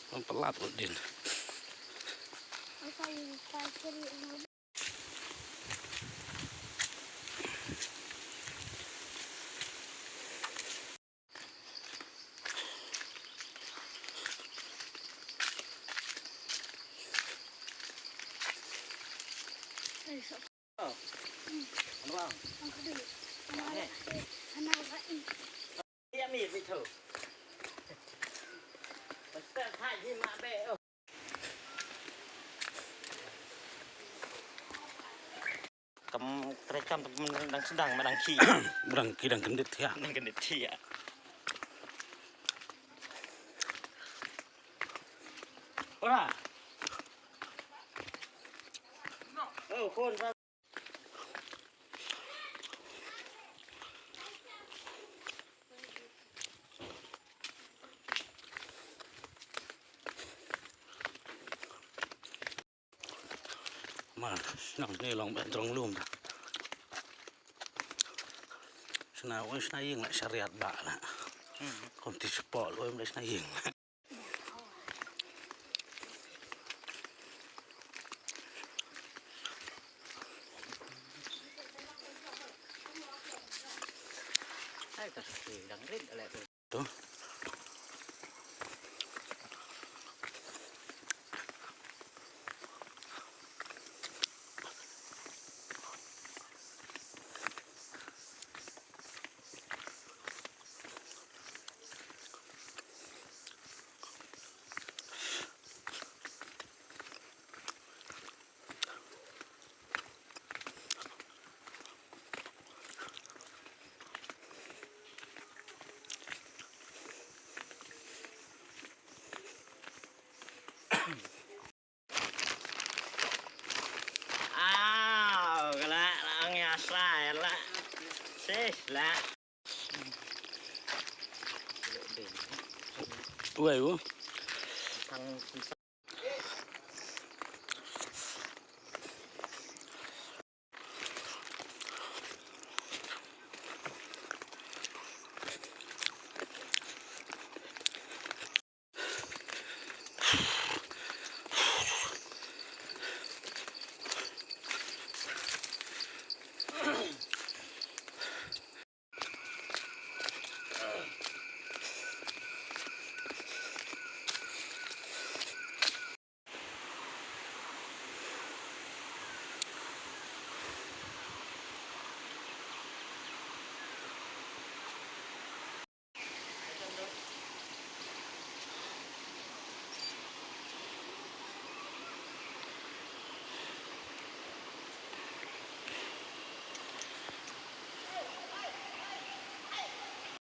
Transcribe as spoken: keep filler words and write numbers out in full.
Ang palat ko din. Kam trei kam dang sdang ma dang ki. Dang ki dang kyndit thiah. Dang kyndit thiah. Ora. Oh, phone. Ma, shnong sini long ba drong lum da. Sna oi sna ing la shariat ba la. Kom ti spol oi la sna ing. Hai, tas dang rit ale. To. Aw, kala, la ang ya sa, ya la. Sis, la. Wei, wo.